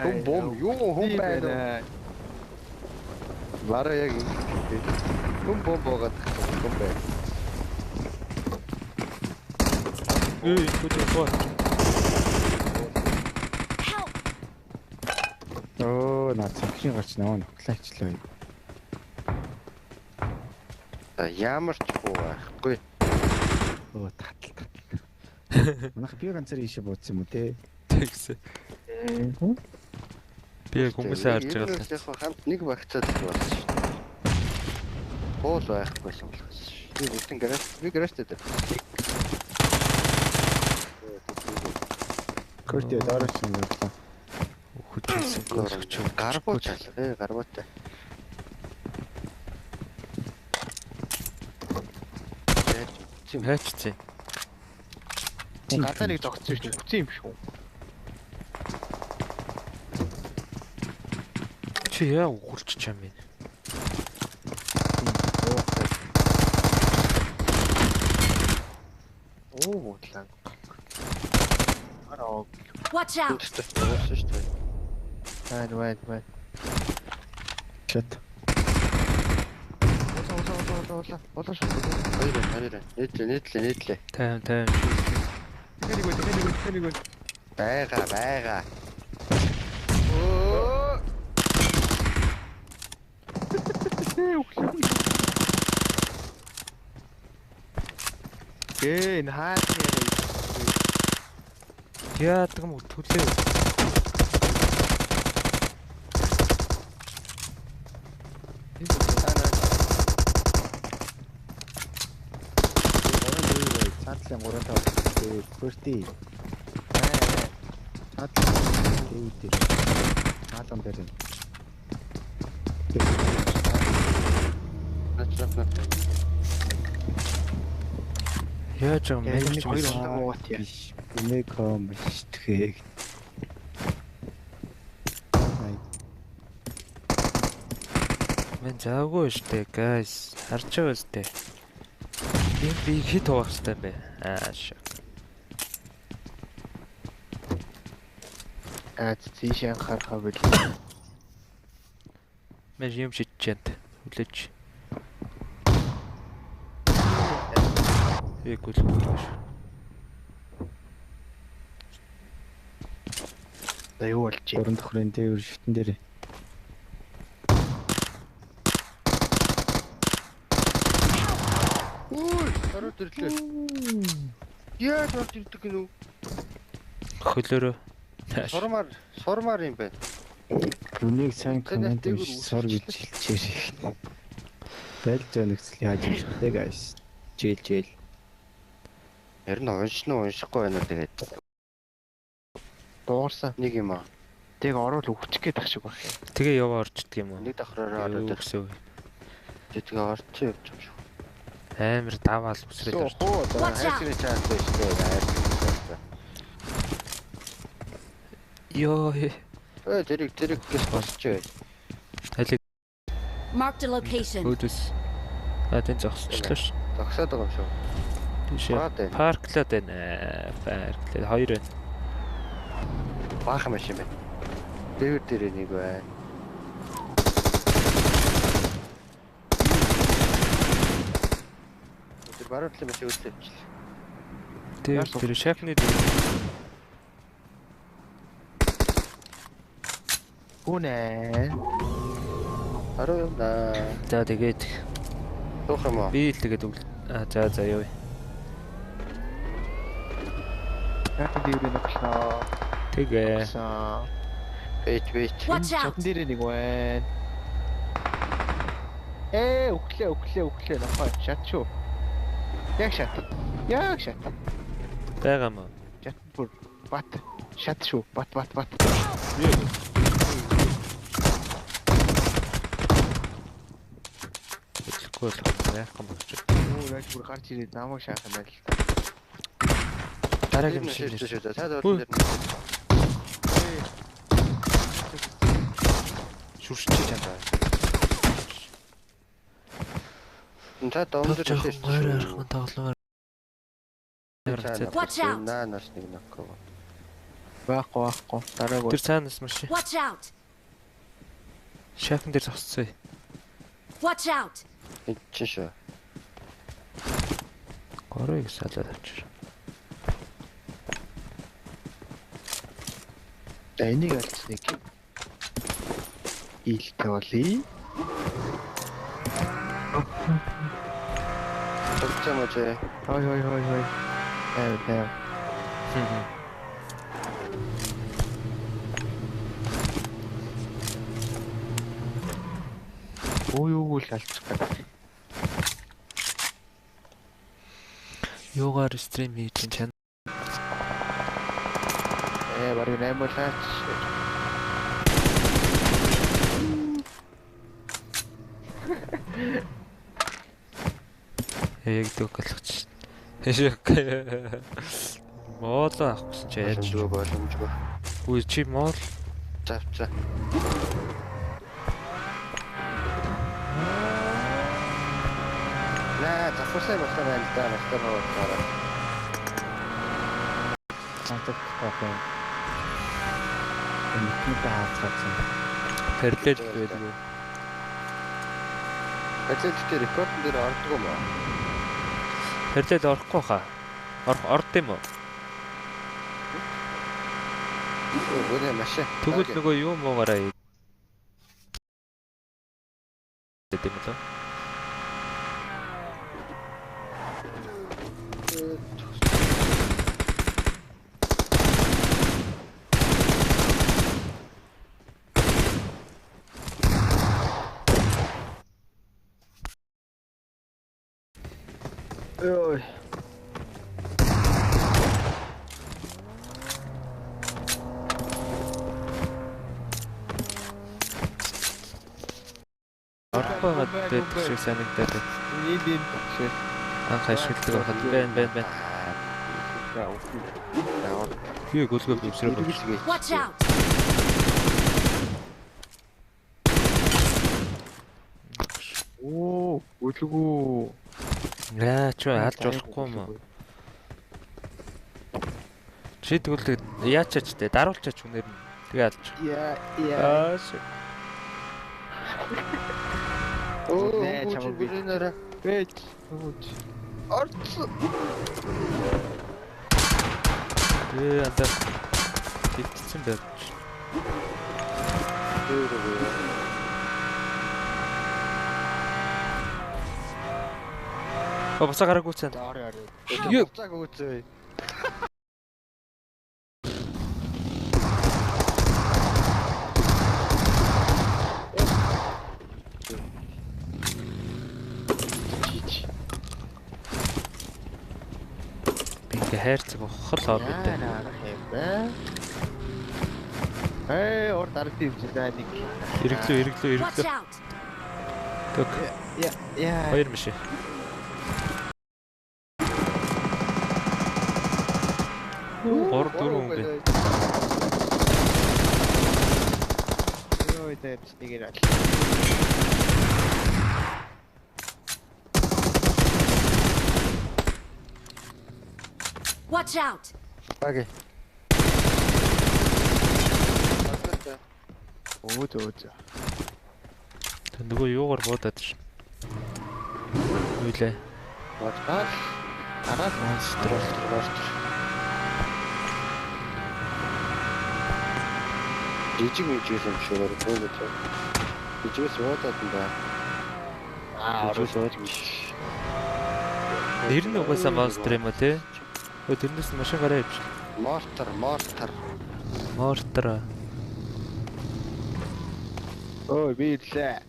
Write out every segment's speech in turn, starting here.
Хүн бом юу хүн байна уу? Бараа яг ингэ. Хүн бом буугаад хүн байна. Эй, хөдөө. Help! Оо, наа цогшин гарч нөө нөхлаачлаа. За ямар ч буу байхгүй. Оо, татал татал. Манайх би ганцаар ийшээ бууцсан юм уу те? Тэгсэн. Би яг хүмүүсээ харж байгаа л л. Яг хамт нэг багцаад л болсон шүү дээ. Буул байхгүй юм болох шүү. Би бүтэн гараж би гаражтай дээр. Көртөө доороч юм байна. Хүчээсэн гөлөч. Гарбуу чалга ээ гарбуутай. Яаж Хайчсан. Гадаа нэг зогссон шүү дээ. Үгүй юм шүү. Чи яа үхэлчих юм бэ? Оо, бодлаа. Араа. Watch out! Болсон шүү дээ. Байна, байна, байна. Шат. Уулаа, уулаа, уулаа, уулаа. Уулаа шүү. Хоёр хоёр нийтлээ нийтлээ нийтлээ. 50 50. Нэг нэг нэг нэг нэг. Байга байга. Оо. Гээ, энэ хаа яриа. Яадаг юм төлөө. Цаатлын 3 5 көртөө. Цаатлын дээр. Хаалган дээр. Нач нач нач. Яаж юм Яг бэ? нэг хоёр удаа муугат яа. Биш. Үнэком штгэг. Мен заагүй штэ, guys. Харж байгаа штэ. Би би хит хуваах хэрэгтэй юм бэ? Аа шок. Аа, тийш анхаарах байл. Мен юм шидчихэнд. Хүлээж. Эг үл үл. За юу болж байна? 3 давхрын дээр шүтэн дээр. Үй, ороод ирлээ. Яаж орж ирдэг гинүү? Хөлөөрөө. Сурмаар сурмаар юм байна. Бүнийг сайн Тэр нэг коммент дээгүүр биш сур гэж хэлчихээр. Байлж байгаа нөхцөл яаж юм бэ guys? Жээл жээл. Харин уншин уу уншихгүй байна уу тэгээд Дуурсан. нэг юм аа. Тэг орвол өвчих гээд ах шиг баг. Тэгээ яваа орчдөг юм уу? Нэг давхраараа ороод Юу гэсэн үг. Тэгээ орчих явж байгаа шүү. Амар даваал үсрээд орч. Хөө за Watch out. хайрцагны чаас байж тээ. Хайрцагны чаас. Йоо. Өө тэрийг тэрийг гэс босч бай. Алиг Marked a location. өөдөөс. А тэн зогсчлоо ш. Зогсоод байгаа юм шүү. Тийшээ. Баад байна. Парклаад байна. Парклаад хоёр байна. Баахан машин байна. Дээвэр дээр нэг байна. Тэр баруун талын машин өөдлөө явчихлаа. Тэр тэр шахны дээр. Хүнэ. Хариу юм да. За тэгээд Дуух юм уу? би л тэгээд өг. А за за явъя. Яг дээрээ нэг боллоо. Тэгээ. Сан. Бэч бэч. Watch out! Чатан дээрээ нэг байна. Ээ, өглөө өглөө өглөө нохой шат шүү. Яг шат. Яг шат. Байгаа мó. Шат бүр бат. Шат шүү. Бат бат бат. Хөдлөхгүй болох байхгүй болж байна. Оо, яаж бүр гарч ирээд намайг шаах юм байна л та. Дараагийн машин машин шүү дээ. Цаад Хүү. орон дээр. шүршчихэж чадаа. Цаад дом дээр Жоохон машин гойр ойрхон тогломоор. Watch out. Наа нас нэг нокко. Байхгүй. Дараагүй. Тэр цаанаас машин. Watch out! Шафн дээр зогсцсон. Watch out! Энд чинь шүү. Горыг салаад авчир. За энийг алж нэг. Ийлтэй болъё. Тогтсон мó чи. Хой хой хой хой. Тайв. Өө юу л алчих гээд. Юугаар стрим хийж чинь чан. Бараг 8 болаач. Яг дөг болгоч. Моол авах гэсэн чи яаж Боломжгүй боломжгүй. Үгүй чи моол Завцаа. Наа, завхарсай болсон байна л да. Мастер буудлаараа. Цаатах юм. Энэ хаацгаасан. параллел байдаг. Параллел дээр рекордон дээр ордог юм уу? Параллел орохгүй хаа. Орд юм уу? Өө, машин. Тэгвэл нөгөө юу муугаараа гэдэг юм лөө. Ой. Орохгүй байдаг шиг санагдаад байна. Энд шиг. Анх ашигладаг байхад байна. Юу гөлгөө бивсрээ болж. Watch out! Оо, үлгүү. Яа чи алж болохгүй юм уу? Чи тэгвэл яачаач те даруулчаач хүнээр нь тэгээ алж. Яа, яа. Аа шиг. Өө, Нэ, чамайг би. нэрэ. Бэж. Өөч. Орцсон. Андаа төвтсөн байж. Дээр үгүй. Оо буцаа гараагүй цаа. Орё орё. Юу? Буцааг үүцээ. Би ингээ хайрцаг ухал ор гэдэг. Яа, юм бэ? Эй, ор дарагд юм чи даа нэг. Эргэлөө. Watch out! Тог. Яа, яа. Хоёр мишээ. Гур дөрөв хүн бэ. Йой, дээр нэгээр ал. Watch out! Окей. Өө зөө зөө. Тэг нөгөө юугаар буудаад ш. Юу лээ? Бодгоо. Араас Монстр. Монстр. Жижиг мижиг юм шиг байна тоо гэж. Жижигээс буудаад юм ба. Аа, Жижигээс буудаж. Нэр нь угаасаа монстр юм уу те? Өө тэрнээс машин гараа явчих. Мортар, мортар. Мортар. Ой, би ирлээ.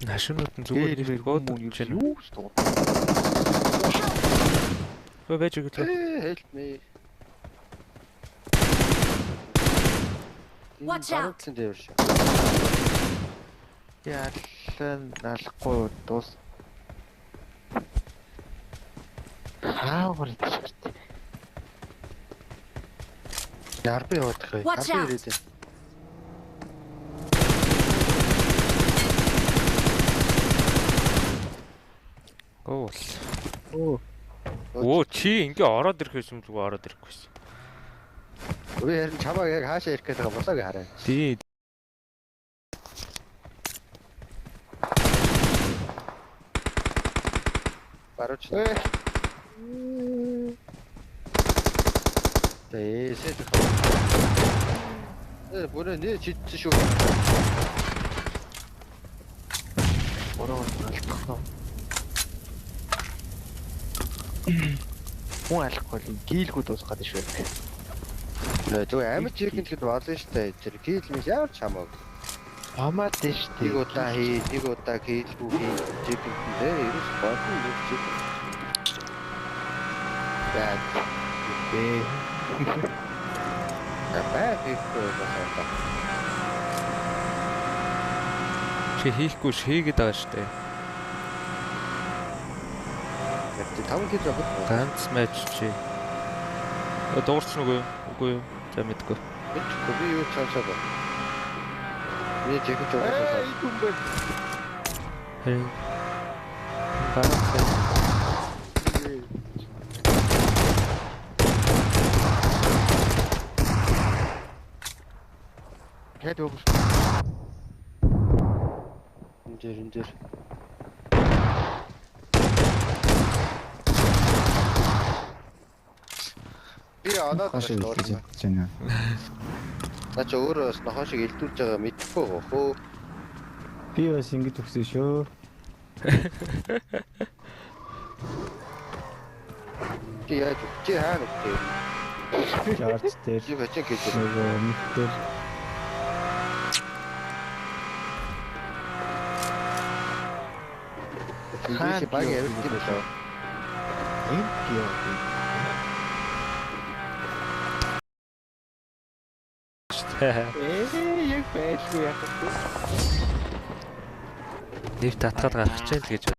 Машинууд нь зүгээр нэг буудаж байна. Юу ч дуу. Өө байж өглөө. Help me. Watch out. Баруудлын дээр шүү. Ялан налахгүй дуус. Хаагур идчихэрт. Ярби явах вэ? Watch Ярби out. ирээд байна. Гоо. Уул. Өө чи ингээ ороод ирэх байсан юм зүгээр ороод ирэхгүйсэн. Би харин чамааг яг хаашаа ирэх гээд байгаа болоог хараа. Тий. Барууч. Ээ. Тээсээ. Э бүрээ нэ чидсэн шүү. Бороо алдах. Хүн алахгүй л гийлгүүд дуусах гэдэг шүү. Нэ зүгээр амьд чирхэн тэгэхэд болно шүү дээ. Тэр кийл мис ямар ч хамаагүй. Хамаад дээ шүү Нэг удаа хий, нэг удаа кийлгүй хий. Чирхэн дээр ерөөс болно нэг чирхэн. За дээ. бай хийхгүй бас одоо. Чи хийхгүй шийгээд байгаа шүү дээ. Тэр 5 кил явах. Ганц матч чи. Дуурсан үгүй юу? Үгүй юу? За мэдгүй. Мэдгүй би юу чаашаа ба. Би жихэж угаасаа. Ээ юм бэ. Харин. Бараг. Хэд өгөх. Энэ дээр энэ дээр. Би оноод Хашаа байна. илдэж байна. Наа чи өөрөө бас нохоо шиг элдүүлж байгаа мэдэхгүй гоо хөө. Би бас ингэж өгсөн шүү. Чи яаж чи хаана өгч юм? Жорж дээр Чи бачин гэж. нөгөө мэх дээр Чи баг авирч юм болоо. Энд гио. Ээ яг байлгүй яах вэ? Нэвт татгаад гарах чинь л гэж